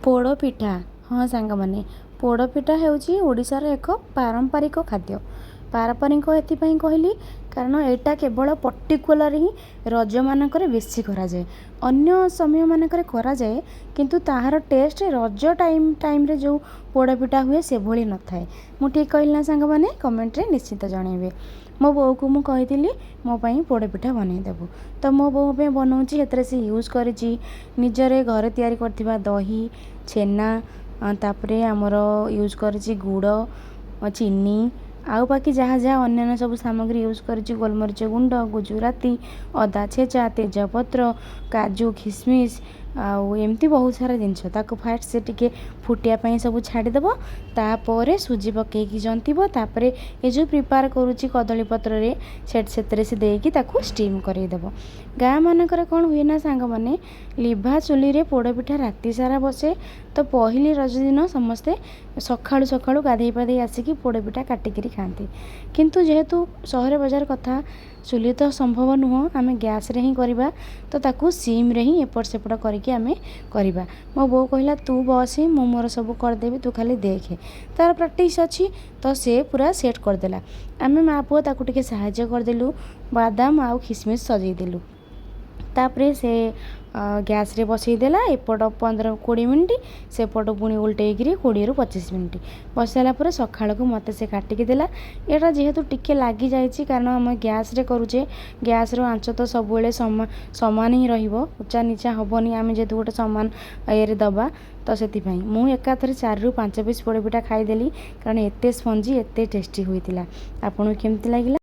ପୋଡ଼ପିଠା। ହଁ ସାଙ୍ଗମାନେ, ପୋଡ଼ପିଠା ହେଉଛି ଓଡ଼ିଶାର ଏକ ପାରମ୍ପରିକ ଖାଦ୍ୟ। ପାରମ୍ପରିକ ଏଥିପାଇଁ କହିଲି, କାରଣ ଏଇଟା କେବଳ ପର୍ଟିକୁଲାର ହିଁ ରଜମାନଙ୍କରେ ବେଶୀ କରାଯାଏ। ଅନ୍ୟ ସମୟମାନଙ୍କରେ କରାଯାଏ, କିନ୍ତୁ ତାହାର ଟେଷ୍ଟ ରଜ ଟାଇମ୍ରେ ଯେଉଁ ପୋଡ଼ପିଠା ହୁଏ ସେଭଳି ନଥାଏ। ମୁଁ ଠିକ୍ କହିଲି ନା ସାଙ୍ଗମାନେ? କମେଣ୍ଟରେ ନିଶ୍ଚିତ ଜଣାଇବେ। ମୋ ବୋଉକୁ ମୁଁ କହିଥିଲି, ମୋ ପାଇଁ ପୋଡ଼ପିଠା ବନେଇଦେବୁ। ତ ମୋ ବୋଉ ପାଇଁ ବନଉଛି। ସେଥିରେ ସେ ୟୁଜ୍ କରିଛି ନିଜରେ ଘରେ ତିଆରି କରିଥିବା ଦହି, ଛେନା, ତାପରେ ଆମର ୟୁଜ୍ କରିଛି ଗୁଡ଼, ଚିନି ଆଉ ବାକି ଯାହା ଯାହା ଅନ୍ୟାନ୍ୟ ସବୁ ସାମଗ୍ରୀ ୟୁଜ୍ କରିଛି, ଗୋଲମରିଚ ଗୁଣ୍ଡ, ଗୁଜୁରାତି, ଅଦା ଛେଚା, ତେଜପତ୍ର, କାଜୁ, ଖିସମିସ୍ ଆଉ ଏମିତି ବହୁତ ସାରା ଜିନିଷ। ତାକୁ ଫାଷ୍ଟ ସେ ଟିକେ ଫୁଟିବା ପାଇଁ ସବୁ ଛାଡ଼ିଦେବ। ତାପରେ ସୁଜି ପକେଇକି ଜନ୍ତିବ। ତାପରେ ଏ ଯେଉଁ ପ୍ରିପେୟାର କରୁଛି କଦଳୀ ପତ୍ରରେ, ସେଥିରେ ସେ ଦେଇକି ତାକୁ ଷ୍ଟିମ୍ କରେଇଦେବ। ଗାଁ ମାନଙ୍କରେ କ'ଣ ହୁଏ ନା ସାଙ୍ଗମାନେ, ଲିଭା ଚୁଲିରେ ପୋଡ଼ପିଠା ରାତି ସାରା ବସେ। ତ ପହିଲି ରଜ ଦିନ ସମସ୍ତେ ସକାଳୁ ସକାଳୁ ଗାଧେଇ ପାଧେଇ ଆସିକି ପୋଡ଼ପିଠା କାଟିକିରି ଖାଆନ୍ତି। କିନ୍ତୁ ଯେହେତୁ ସହର ବଜାର କଥା, ଚୁଲି ତ ସମ୍ଭବ ନୁହଁ, ଆମେ ଗ୍ୟାସ୍ରେ ହିଁ କରିବା। ତ ତାକୁ ସିମ୍ରେ ହିଁ ଏପଟ ସେପଟ କରିକି ଆମେ କରିବା। ମୋ ବୋଉ କହିଲା, ତୁ ବସେ, ମୁଁ ମୋର ସବୁ କରିଦେବି, ତୁ ଖାଲି ଦେଖେ। ତାର ପ୍ରାକ୍ଟିସ୍ ଅଛି, ତ ସେ ପୁରା ସେଟ୍ କରିଦେଲା। ଆମେ ମା ପୁଅ ତାକୁ ଟିକେ ସାହାଯ୍ୟ କରିଦେଲୁ, ବାଦାମ ଆଉ ଖିସମିସ୍ ସଜେଇଦେଲୁ। ତାପରେ ସେ ଗ୍ୟାସ୍ରେ ବସେଇଦେଲା। ଏପଟ 15-20 ମିନିଟ୍, ସେପଟ ପୁଣି ଓଲଟେଇକିରି 20ରୁ 25 ମିନିଟ୍ ବସାଇଲା ପରେ ସକାଳକୁ ମୋତେ ସେ କାଟିକି ଦେଲା। ଏଇଟା ଯେହେତୁ ଟିକେ ଲାଗିଯାଇଛି, କାରଣ ଆମେ ଗ୍ୟାସ୍ରେ କରୁଛେ। ଗ୍ୟାସ୍ର ଆଞ୍ଚ ତ ସବୁବେଳେ ସମାନ ହିଁ ରହିବ, ଉଚ୍ଚା ନିଚା ହେବନି। ଆମେ ଯେହେତୁ ଗୋଟେ ସମାନ ଇଏରେ ଦେବା, ତ ସେଥିପାଇଁ ମୁଁ ଏକାଥରେ 4ରୁ 5 ପିସ୍ ପୋଡ଼ପିଠା ଖାଇଦେଲି, କାରଣ ଏତେ ସ୍ପଞ୍ଜି, ଏତେ ଟେଷ୍ଟି ହୋଇଥିଲା। ଆପଣଙ୍କୁ କେମିତି ଲାଗିଲା?